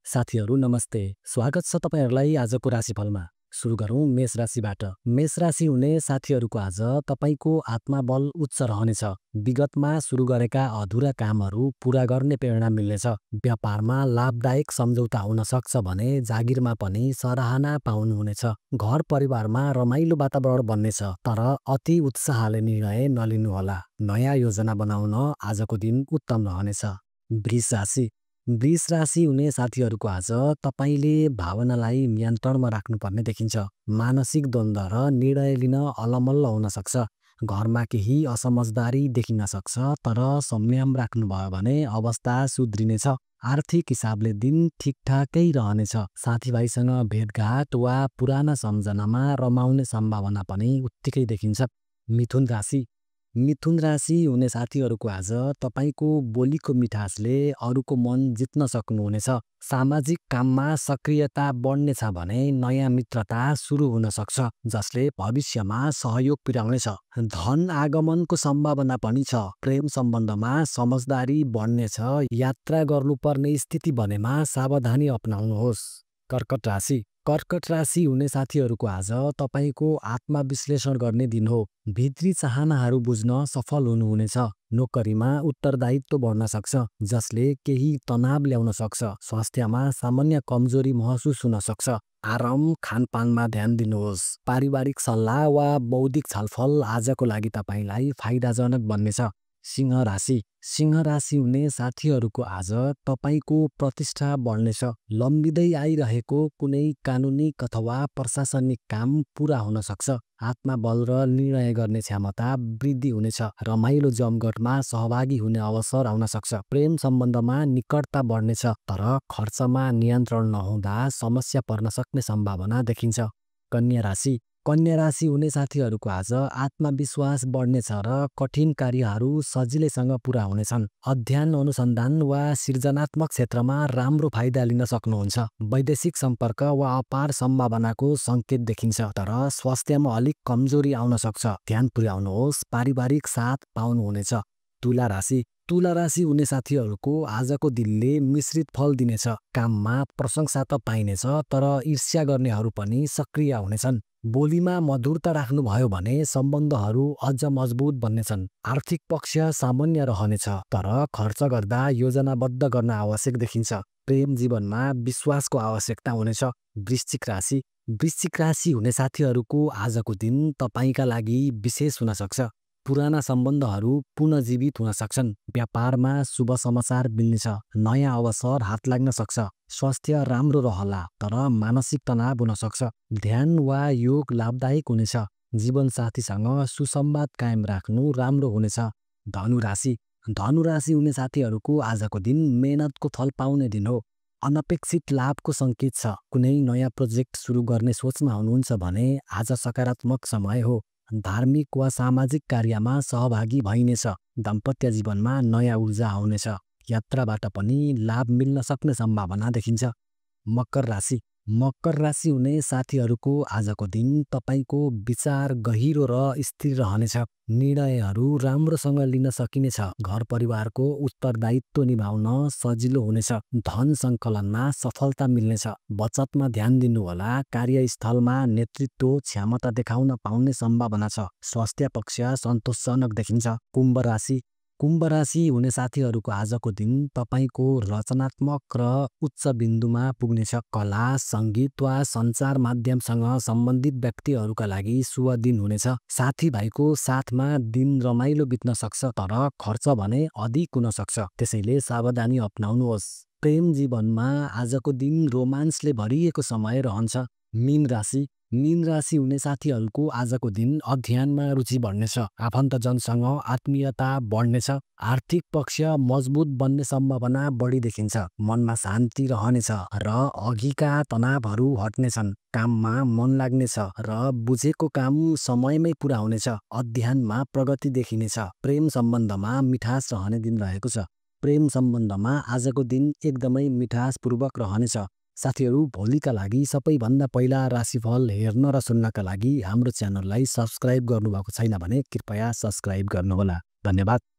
साथीहरू नमस्ते। स्वागत छ तपाईहरुलाई आजको राशिफलमा। सुरु गरौँ मेष राशिबाट। मेष राशि हुने साथीहरूको आज तपाईको आत्मबल उच्च रहनेछ। विगतमा सुरु गरेका अधुरा कामहरू पूरा गर्ने प्रेरणा मिल्नेछ। व्यापारमा लाभदायक सम्झौता हुन सक्छ भने जागिरमा पनि सराहना पाउनुहुनेछ। घर परिवारमा रमाइलो वातावरण बन्नेछ, तर अति उत्साहले निर्णय नलिनुहोला। नयाँ योजना बनाउन आजको दिन उत्तम रहनेछ। वृष राशि। वृष राशि हुने साथीहरूको आज तपाईले भावनालाई नियन्त्रणमा राख्नुपर्ने देखिन्छ। मानसिक द्वन्द्व र निर्णय लिन अलमल्ल हुन सक्छ। घरमा केही असमझदारी देखिन सक्छ, तर संयम राख्नुभयो भने अवस्था सुध्रिनेछ। आर्थिक हिसाबले दिन ठिकठाकै रहनेछ। साथीभाइसँग भेटघाट वा पुराना सम्झनामा रमाउने सम्भावना पनि उत्तिकै देखिन्छ। मिथुन राशि। मिथुन राशि हुने साथीहरूको आज तपाईको बोलीको मिठासले अरूको मन जित्न सक्नुहुनेछ। सामाजिक काममा सक्रियता बढ्नेछ भने नयाँ मित्रता सुरु हुन सक्छ, जसले भविष्यमा सहयोग पुर्याउनेछ। धन आगमनको सम्भावना पनि छ। प्रेम सम्बन्धमा समझदारी बढ्नेछ। यात्रा गर्नुपर्ने स्थिति बनेमा सावधानी अपनाउनुहोस्। कर्कट राशि। कर्कट राशि हुने साथीहरूको आज तपाईको आत्मविश्लेषण गर्ने दिन हो। भित्री चाहनाहरू बुझ्न सफल हुनुहुनेछ। नोकरीमा उत्तरदायित्व बढ्न सक्छ, जसले केही तनाव ल्याउन सक्छ। स्वास्थ्यमा सामान्य कमजोरी महसुस हुन सक्छ। आराम खानपानमा ध्यान दिनुहोस्। पारिवारिक सल्लाह वा बौद्धिक छलफल आजको लागि तपाईलाई फाइदाजनक बन्नेछ। सिंह राशि। सिंह राशि हुने साथीहरूको आज तपाईको प्रतिष्ठा बढ्नेछ। लम्बिँदै आइरहेको कुनै कानुनिक अथवा प्रशासनिक काम पूरा हुन सक्छ। आत्मबल र निर्णय गर्ने क्षमता वृद्धि हुनेछ। रमाइलो जमघटमा सहभागी हुने अवसर आउन सक्छ। प्रेम सम्बन्धमा निकटता बढ्नेछ, तर खर्चमा नियन्त्रण नहुँदा समस्या पर्न सक्ने सम्भावना देखिन्छ। कन्या राशि। कन्या राशि हुने साथीहरूको आज आत्मविश्वास बढ्नेछ र कठिन कार्यहरू सजिलैसँग पूरा हुनेछन्। अध्ययन अनुसन्धान वा सृजनात्मक क्षेत्रमा राम्रो फाइदा लिन सक्नुहुन्छ। वैदेशिक सम्पर्क वा अपार सम्भावनाको सङ्केत देखिन्छ, तर स्वास्थ्यमा अलिक कमजोरी आउन सक्छ। ध्यान पुर्याउनुहोस्। पारिवारिक साथ पाउनुहुनेछ। तुला राशि। तुला राशि हुने साथीहरूको आजको दिनले मिश्रित फल दिनेछ। काममा प्रशंसा त पाइनेछ, तर ईर्ष्या गर्नेहरू पनि सक्रिय हुनेछन्। बोलीमा मधुरता राख्नुभयो भने सम्बन्धहरू अझ मजबुत बन्नेछन्। आर्थिक पक्ष सामान्य रहनेछ, तर खर्च गर्दा योजनाबद्ध गर्न आवश्यक देखिन्छ। प्रेम जीवनमा विश्वासको आवश्यकता हुनेछ। वृश्चिक राशि। वृश्चिक राशि हुने साथीहरूको आजको दिन तपाईका लागि विशेष हुन सक्छ। पुराना सम्बन्धहरू पुनर्जीवित हुन सक्छन्। व्यापारमा शुभ समाचार मिल्नेछ। नयाँ अवसर हात लाग्न सक्छ। स्वास्थ्य राम्रो रहला, तर मानसिक तनाव हुन सक्छ। ध्यान वा योग लाभदायक हुनेछ। जीवनसाथीसँग सुसंवाद कायम राख्नु राम्रो हुनेछ। धनु राशि। धनु राशि हुने साथीहरूको आजको दिन मेहनतको फल पाउने दिन हो। अनपेक्षित लाभको सङ्केत छ। कुनै नयाँ प्रोजेक्ट सुरु गर्ने सोचमा हुनुहुन्छ भने आज सकारात्मक समय हो। धार्मिक वा सामाजिक कार्यमा सहभागी भइनेछ। दाम्पत्य जीवनमा नयाँ ऊर्जा आउनेछ। यात्राबाट पनि लाभ मिल्न सक्ने सम्भावना देखिन्छ। मकर राशि। मकर राशि हुने साथीहरूको आजको दिन तपाईको विचार गहिरो र स्थिर रहनेछ। निर्णयहरू राम्रोसँग लिन सकिनेछ। घर परिवारको उत्तरदायित्व निभाउन सजिलो हुनेछ। धन सङ्कलनमा सफलता मिल्नेछ। बचतमा ध्यान दिनुहोला। कार्यस्थलमा नेतृत्व क्षमता देखाउन पाउने सम्भावना छ। स्वास्थ्य पक्ष सन्तोषजनक देखिन्छ। कुम्भ राशि। कुम्भ राशि हुने साथीहरूको आजको दिन तपाईको रचनात्मक र उच्च बिन्दुमा पुग्नेछ। कला, सङ्गीत वा सञ्चार माध्यमसँग सम्बन्धित व्यक्तिहरूका लागि शुभ दिन हुनेछ। साथीभाइको साथमा दिन रमाइलो बित्न सक्छ, तर खर्च भने अधिक हुन सक्छ। त्यसैले सावधानी अपनाउनुहोस्। प्रेम जीवनमा आजको दिन रोमान्सले भरिएको समय रहन्छ। मीन राशि। मीन राशि हुने साथीहरूको आजको दिन अध्ययनमा रुचि बढ्नेछ। आफन्तजनसँग आत्मीयता बढ्नेछ। आर्थिक पक्ष मजबुत बन्ने सम्भावना बढी देखिन्छ। मनमा शान्ति रहनेछ र अघिका तनावहरू हट्नेछन्। काममा मन लाग्नेछ र बुझेको काम समयमै पुरा हुनेछ। अध्ययनमा प्रगति देखिनेछ। प्रेम सम्बन्धमा मिठास रहने दिन रहेको छ। प्रेम सम्बन्धमा आजको दिन एकदमै मिठासपूर्वक रहनेछ। साथीहरू, भोलिका लागि सबैभन्दा पहिला राशिफल हेर्न र सुन्नका लागि हाम्रो च्यानललाई सब्स्क्राइब गर्नुभएको छैन भने कृपया सब्स्क्राइब गर्नुहोला। धन्यवाद।